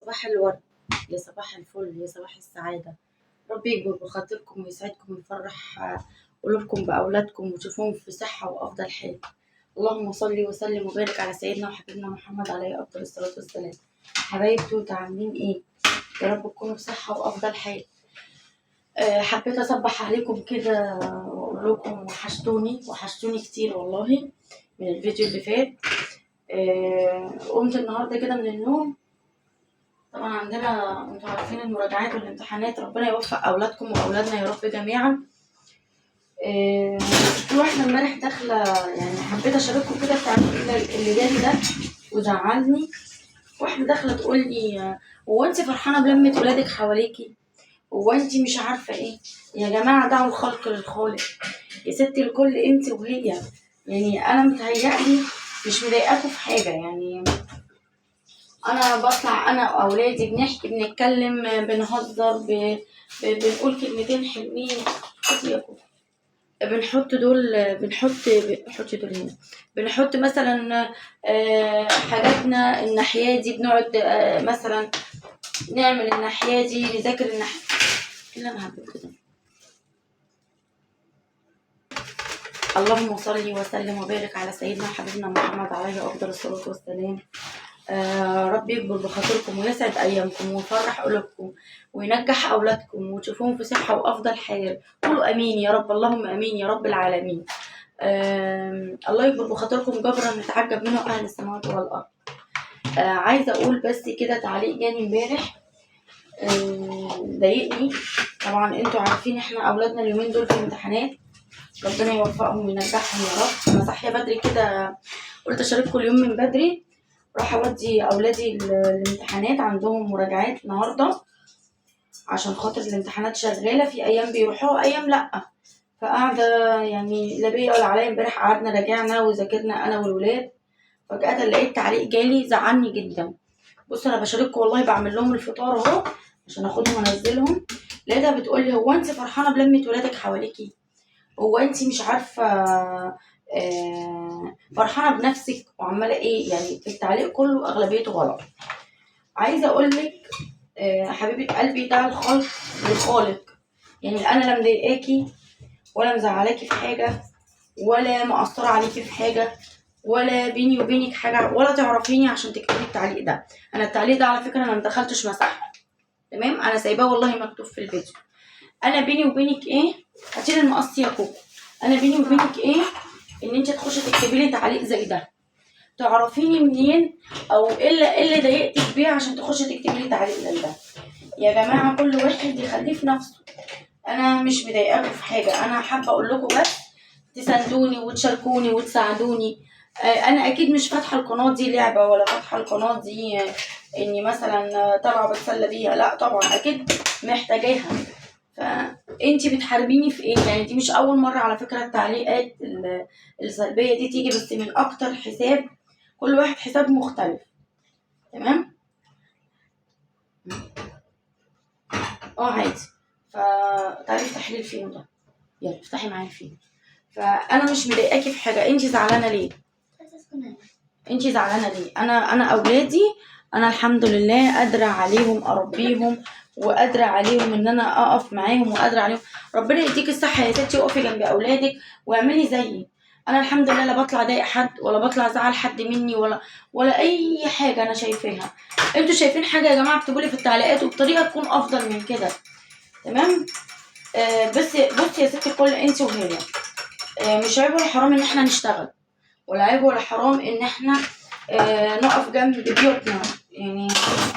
صباح الورد، يا صباح الفل، يا صباح السعادة. ربي يكبر بخاطركم ويسعدكم ويفرح قلوبكم بأولادكم وتشوفوهم في صحة وأفضل حال. اللهم صل وسلم وبارك على سيدنا وحبيبنا محمد عليه أفضل الصلاة والسلام. حبايب توتة عاملين إيه؟ يا رب تكونوا بصحة وأفضل حال. حبيت أصبح عليكم كده وأقول لكم وحشتوني وحشتوني كتير والله من الفيديو اللي فات. قمت النهارده كده من النوم. طبعا عندنا انتوا عارفين المراجعات والامتحانات، ربنا يوفق اولادكم واولادنا يا رب جميعا. في واحدة امبارح داخله، يعني حبيت اشارككم كده التعليق اللي جالي ده وزعلني. واحدة داخله تقول لي هو انت فرحانة بلمه ولادك حواليكي؟ هو انت مش عارفه ايه؟ يا جماعة دعوا الخلق للخالق يا ستي الكل، انت وهي. يعني انا متهيألي مش مضايقاكوا في حاجة، يعني انا بطلع انا واولادي بنحكي بنتكلم بنهزر بنقول كلمتين حلوين. بنحط دول، بنحط دول هنا، بنحط مثلا حاجاتنا الناحية دي، بنقعد مثلا نعمل الناحية دي، نذاكر الناحية اللي انا هعمل كده. اللهم صل وسلم وبارك على سيدنا وحبيبنا محمد عليه افضل الصلاة والسلام. ربي يكبر بخاطركم ويسعد ايامكم ويفرح قلوبكم وينجح اولادكم وتشوفوهم في صحة وافضل حال. قولوا امين يا رب، اللهم امين يا رب العالمين. الله يكبر بخاطركم جبرا نتعجب منه اهل السماوات والارض. عايزه اقول بس كده تعليق جاني امبارح ضايقني. طبعا انتوا عارفين احنا اولادنا اليومين دول في امتحانات، ربنا يوفقهم وينجحهم يا رب. انا صاحية بدري كده، قلت اشارككم اليوم من بدري. راح اودي اولادي الامتحانات، عندهم مراجعات النهارده عشان خاطر الامتحانات شغالة، في ايام بيروحوها وايام لا. فقاعدة يعني لا بيا ولا عليا. امبارح قعدنا راجعنا وذاكرنا انا والولاد، فجاة لقيت تعليق جالي زعلني جدا. بصوا انا بشارككم والله، بعمل لهم الفطار اهو عشان اخدهم وانزلهم. لقيتها بتقول لي هو انت فرحانة بلمه ولادك حواليكي؟ هو انت مش عارفه فرحانة بنفسك وعماله ايه؟ يعني التعليق كله اغلبيته غلط. عايزه اقول لك حبيبه قلبي، ده الخلق للخالق. يعني انا لا مضايقاكي ولا مزعلاكي في حاجة ولا مقصرة عليكي في حاجة ولا بيني وبينك حاجة ولا تعرفيني عشان تكتبي التعليق ده. انا التعليق ده على فكرة انا ما دخلتش مسحته، تمام؟ انا سايباه والله مكتوب في الفيديو. انا بيني وبينك ايه؟ هاتيلي المقص يا كوكو. انا بيني وبينك ايه؟ ان انت تخشي تكتبي لي تعليق زي ده، تعرفيني منين او ايه اللي ضايقتك بيه عشان تخشي تكتبي لي تعليق زي ده؟ يا جماعة كل واحد يخليه في نفسه. انا مش مضايقاكم في حاجة، انا حابة اقول لكم بس تساندوني وتشاركوني وتساعدوني. انا اكيد مش فاتحة القناة دي لعبه، ولا فاتحة القناة دي اني مثلا طالعه بتسلى بيها، لا طبعا اكيد محتاجاها. فانتي بتحاربيني في ايه؟ يعني دي مش اول مرة على فكرة التعليقات السلبية دي تيجي، بس من اكتر حساب، كل واحد حساب مختلف، تمام؟ عادي. فتعالي افتحي لي الفينو ده، يلا افتحي معايا الفينو. فانا مش مضايقاكي في حاجة، انتي زعلانة ليه؟ انتي زعلانة ليه؟ انا اولادي انا الحمد لله قادرة عليهم اربيهم، وقادرة عليهم ان انا اقف معاهم، وقادرة عليهم. ربنا يديك الصحة يا ستي، وقفي جنب اولادك واعملي زيي. انا الحمد لله لا بطلع اضايق حد ولا بطلع ازعل حد مني ولا اي حاجة انا شايفاها. انتوا شايفين حاجة يا جماعة اكتبوا لي في التعليقات وبطريقة تكون افضل من كده، تمام؟ بس بصي يا ستي الكل، انت وهي، مش عيب ولا حرام ان احنا نشتغل، ولا عيب ولا حرام ان احنا نقف جنب بيوتنا. يعني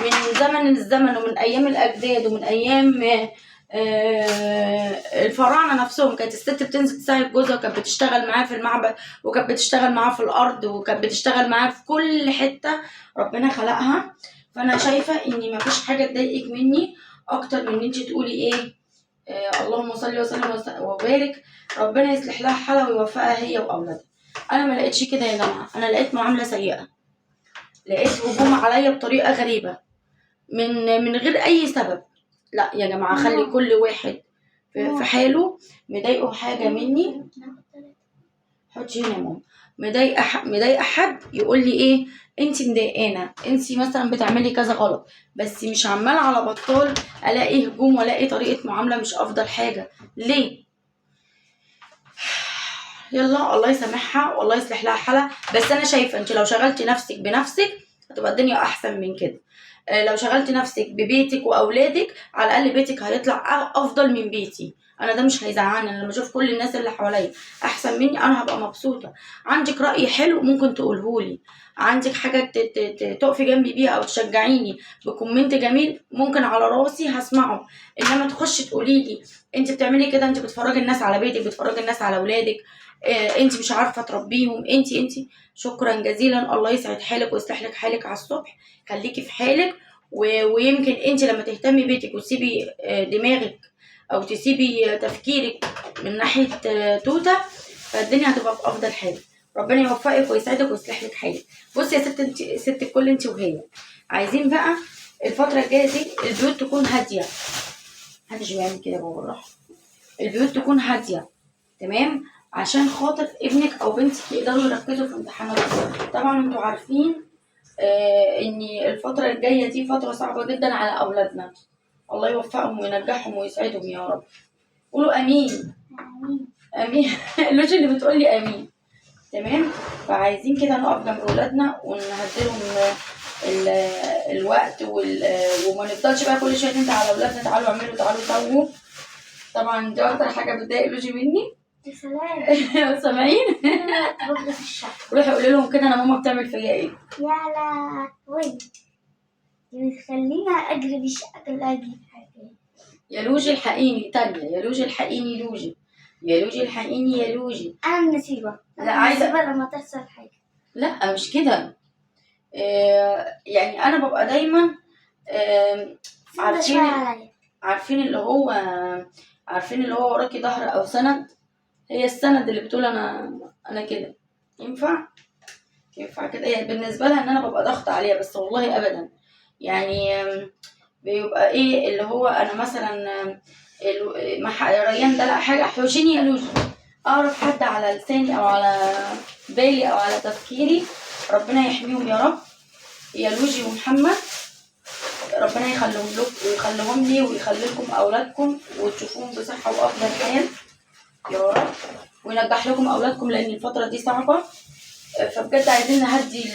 من زمن الزمن ومن ايام الاجداد ومن ايام الفراعنة نفسهم، كانت الست بتنزل تساعد جوزها، وكانت بتشتغل معاه في المعبد، وكانت بتشتغل معاه في الارض، وكانت بتشتغل معاه في كل حتة ربنا خلقها. فانا شايفه ان مفيش حاجة تضايقك مني اكتر من ان انت تقولي ايه، اللهم صل وسلم وبارك، ربنا يصلح لها حالها ويوفقها هي واولادها. انا ما لقيتش كده يا جماعة، انا لقيت معاملة سيئه، لقيت هجوم عليا بطريقة غريبة من غير اي سبب. لا يا جماعة، خلي كل واحد في حاله. مضايقه حاجة مني حطي هنا يا ماما. مضايقه حد يقول لي ايه، انت مضايقانا، انت مثلا بتعملي كذا غلط، بس مش عمال على بطال الاقي هجوم والاقي طريقه معاملة مش افضل حاجة. ليه؟ يلا الله يسامحها والله يصلح لها حالها. بس انا شايفه انت لو شغلتي نفسك بنفسك هتبقى الدنيا احسن من كده. لو شغلتي نفسك ببيتك واولادك، على الاقل بيتك هيطلع افضل من بيتي انا. ده مش هيزعلني، انا لما اشوف كل الناس اللي حواليا احسن مني انا هبقى مبسوطة. عندك راي حلو ممكن تقولهولي، عندك حاجة تقفي جنبي بيها او تشجعيني ب comment جميل ممكن على راسي هسمعه. انما تخش تقولي لي انت بتعملي كده، انت بتفرجي الناس على بيتك، بتفرجي الناس على اولادك، انت مش عارفه تربيهم، انت شكرا جزيلا، الله يسعد حالك ويصلح لك حالك على الصبح. خليكي في حالك، ويمكن انت لما تهتمي بيتك وتسيبي دماغك او تسيبي تفكيرك من ناحية توته، فالدنيا هتبقى في افضل حال. ربنا يوفقك ويسعدك ويصلح لك حالك. بصي يا ست، انت ست الكل، انت وهي عايزين بقى الفترة الجاية دي البيوت تكون هادية. محدش بيعمل كده بابا، بالراحة. البيوت تكون هادية، تمام، عشان خاطر ابنك او بنتك يقدروا يركزوا في امتحاناتهم. طبعا انتوا عارفين ان الفترة الجاية دي فترة صعبة جدا على اولادنا. الله يوفقهم وينجحهم ويسعدهم يا رب. قولوا امين. امين. لوجي اللي بتقولي امين. تمام. فعايزين كده نقف جنب اولادنا ونهدلهم الوقت وما نفضلش بقى كل شوية ننده على اولادنا تعالوا اعملوا تعالوا سووا. طبعا دي اكتر حاجة بتضايق لوجي مني. يا سلام. سامعين؟ بجري في الشقة. روحي قولي لهم كده انا ماما بتعمل فيا ايه. يا لهوي، دي بتخليني اجري في الشقة كلها اجيب حاجات. يا لوجي الحقيني تانية، يا لوجي الحقيني، لوجي يا لوجي الحقيني يا لوجي. انا النسيبة. لا، عايزة- النسيبة لما تحصل حاجة. لا مش كده. يعني انا ببقى دايما سنة عارفين شوية عليا. عارفين اللي هو وراكي ظهر او سند. هي السند اللي بتقول انا كده ينفع كده. هي بالنسبة لها ان انا ببقى ضغط عليها، بس والله ابدا. بيبقى ايه اللي هو انا مثلا، ريان ده لا حاجة حوشيني يا لوجي، اقرب حد على لساني او على بالي او على تفكيري. ربنا يحميهم يا رب يا لوجي ومحمد، ربنا يخليهم لكم ويخليهم لي ويخلي لكم اولادكم وتشوفوهم بصحة وافضل حال يا رب، وينجح لكم اولادكم لان الفترة دي صعبة. فبجد عايزين نهدي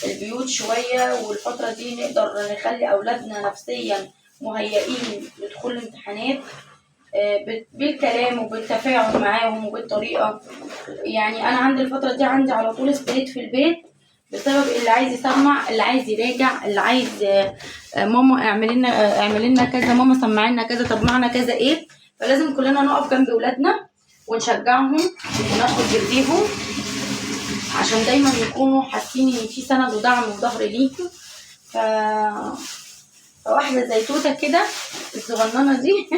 البيوت شوية، والفترة دي نقدر نخلي اولادنا نفسيا مهيئين لدخول الامتحانات، بالكلام وبالتفاعل معاهم وبالطريقه. انا عندي الفترة دي عندي على طول ستريت في البيت بسبب اللي عايز يسمع، اللي عايز يراجع، اللي عايز، ماما اعملي لنا كذا، ماما سمعي لنا كذا، طب معنى كذا ايه. فلازم كلنا نقف جنب ولادنا ونشجعهم وناخد بايديهم عشان دايما يكونوا حاسين ان في سند ودعم وظهر ليهم. فواحدة زي توته كده الصغننه دي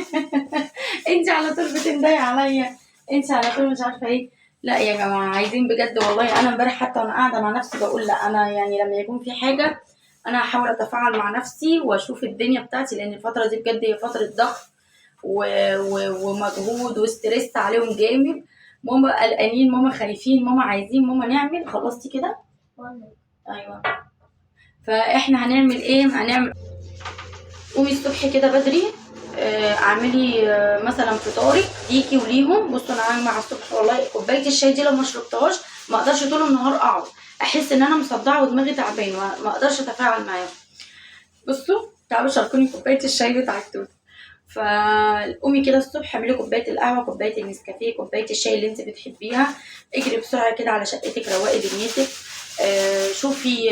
انت على طول بتندهي عليا، انت على طول مش عارفه ايه. لا يا جماعة عايزين بجد والله. انا امبارح حتى وانا قاعدة مع نفسي بقول لا، انا لما يكون في حاجة انا هحاول اتفاعل مع نفسي واشوف الدنيا بتاعتي، لان الفترة دي بجد هي فترة ضغط ومجهود وستريس عليهم جامد. ماما قلقانين، ماما خايفين، ماما عايزين، ماما نعمل. خلصتي كده؟ والله. ايوه. فاحنا هنعمل ايه؟ هنعمل قومي الصبح كده بدري، اعملي، مثلا فطارك ليكي وليهم. بصوا انا عامله على الصبح والله كوباية الشاي دي لو ما شربتهاش ما اقدرش طول النهار اقعد، احس ان انا مصدعه ودماغي تعبانة، ما اقدرش اتفاعل معاهم. بصوا تعالوا شاركوني كوباية الشاي بتاعت توته. فقومي كده الصبح اعملي كوباية القهوة، كوباية النسكافيه، كوباية الشاي اللي انت بتحبيها. اجري بسرعة كده على شقتك، روقي دنيتك، شوفي،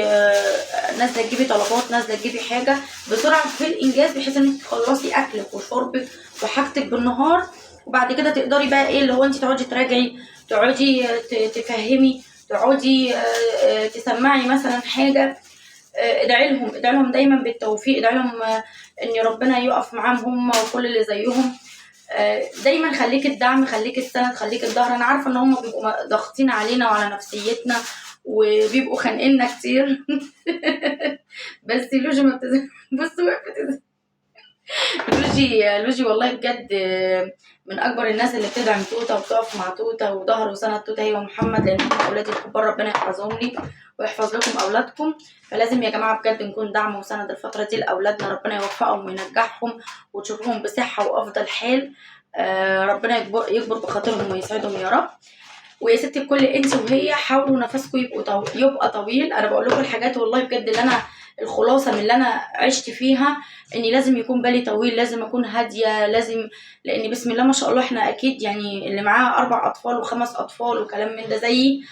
نازله تجيبي طلبات، نازله تجيبي حاجة بسرعة في الانجاز، بحيث انك تخلصي اكلك وشربك وحاجتك بالنهار، وبعد كده تقدري بقى ايه اللي هو انت تقعدي تراجعي، تقعدي تفهمي، تقعدي، تسمعي مثلا حاجة. ادعي لهم، ادعي لهم دايما بالتوفيق، ادعي لهم، ان ربنا يقف معاهم هم وكل اللي زيهم. دايما خليك الدعم، خليك السند، خليك الظهر. انا عارفه ان هم بيبقوا ضاغطين علينا وعلى نفسيتنا وبيبقوا خانقيننا كتير بس لوجي ما بتزهقش. بصوا وقفت ازاي. لوجي لوجي والله بجد من اكبر الناس اللي بتدعم توته وبتقف مع توته وظهر وسند توته هي ومحمد، لان هم اولادي الكبار، ربنا يحفظهم لي ويحفظ لكم اولادكم. فلازم يا جماعة بجد نكون دعم وسند الفترة دي لاولادنا، ربنا يوفقهم وينجحهم وتشوفوهم بصحة وافضل حال. ربنا يكبر بخاطرهم ويسعدهم يا رب. ويا ستي الكل انت وهي حاولوا نفسكم يبقى طويل. انا بقول لكم الحاجات والله بجد اللي انا الخلاصة من اللي انا عشت فيها، اني لازم يكون بالي طويل، لازم اكون هادية، لازم، لان بسم الله ما شاء الله احنا اكيد يعني اللي معاه 4 اطفال و5 اطفال وكلام من ده زيي،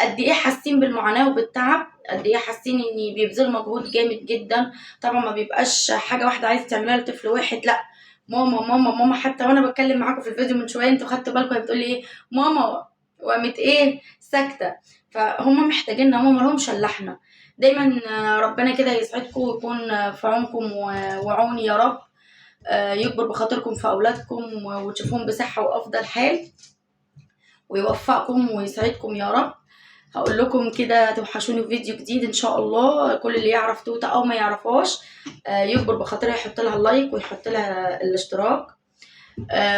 قد ايه حاسين بالمعاناة وبالتعب، قد ايه حاسين ان بيبذلوا مجهود جامد جدا. طبعا ما بيبقاش حاجة واحدة عايزه تعملها لطفل واحد، لا ماما ماما ماما. حتى وانا بتكلم معاكم في الفيديو من شوية انتوا خدتوا بالكم هي بتقول لي ايه، ماما، وقامت ايه ساكته. فهم محتاجيننا، هم مالهمش الا احنا. دايما ربنا كده يسعدكم ويكون في عونكم وعوني يا رب، يكبر بخاطركم في اولادكم وتشوفوهم بصحة وافضل حال، ويوفقكم ويسعدكم يا رب. هقول لكم كده توحشوني في فيديو جديد ان شاء الله. كل اللي يعرف توته او ما يعرفهاش يكبر بخاطرها، يحط لها ال like ويحط لها الاشتراك،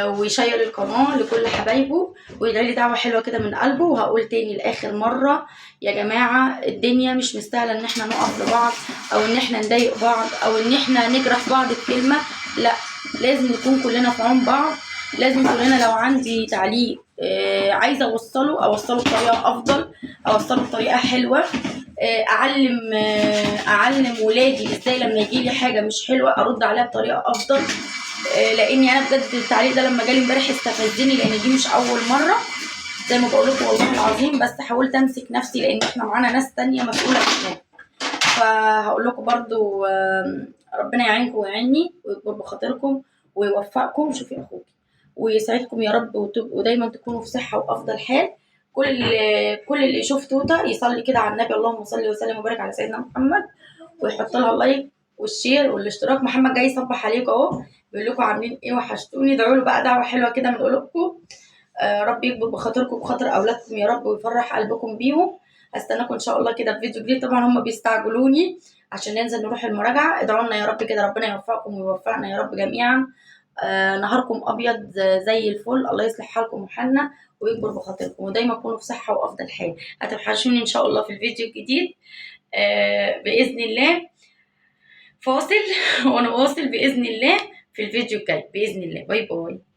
ويشير القناة لكل حبايبه، ويدعي لي دعوه حلوة كده من قلبه. وهقول تاني لاخر مرة يا جماعة، الدنيا مش مستاهلة ان احنا نقف لبعض او ان احنا نضايق بعض او ان احنا نجرح بعض بكلمه، لا لازم نكون كلنا في عون بعض. لازم كلنا لو عندي تعليق عايزه اوصله، اوصله بطريقة افضل، اوصله بطريقة حلوة، اعلم ولادي ازاي لما يجي لي حاجة مش حلوة ارد عليها بطريقة افضل. لاني انا بجد التعليق ده لما جالي امبارح استفزني، لان دي مش اول مرة زي ما بقول لكم والله العظيم، بس حاولت امسك نفسي لان احنا معانا ناس تانية مسؤولة عننا. فهقول لكم برضو ربنا يعينكم ويعيني ويكبر بخاطركم ويوفقكم. شوفي اخوكي ويسعدكم يا رب، ودايما تكونوا في صحة وافضل حال. كل اللي يشوف توته يصلي كده على النبي، اللهم صل وسلم وبارك على سيدنا محمد، ويحط لها ال like وال share والاشتراك. محمد جاي يصبح عليكم اهو، بيقول لكم عاملين ايه، وحشتوني. ادعوا له بقى دعوه حلوة كده من قلوبكم. رب يكبر بخاطركم وبخاطر اولادكم يا رب، ويفرح قلبكم بيهم. هستناكم ان شاء الله كده في فيديو جديد. طبعا هم بيستعجلوني عشان ننزل نروح المراجعة. ادعوا لنا يا رب كده ربنا يوفقكم ويوفقنا يا رب جميعا. نهاركم ابيض زي الفل، الله يصلح حالكم وحالنا ويكبر بخاطركم، ودايما تكونوا في صحة وافضل حال. هتوحشوني ان شاء الله في الفيديو الجديد باذن الله. فاصل وانا واصل باذن الله في الفيديو الجاي باذن الله. bye bye.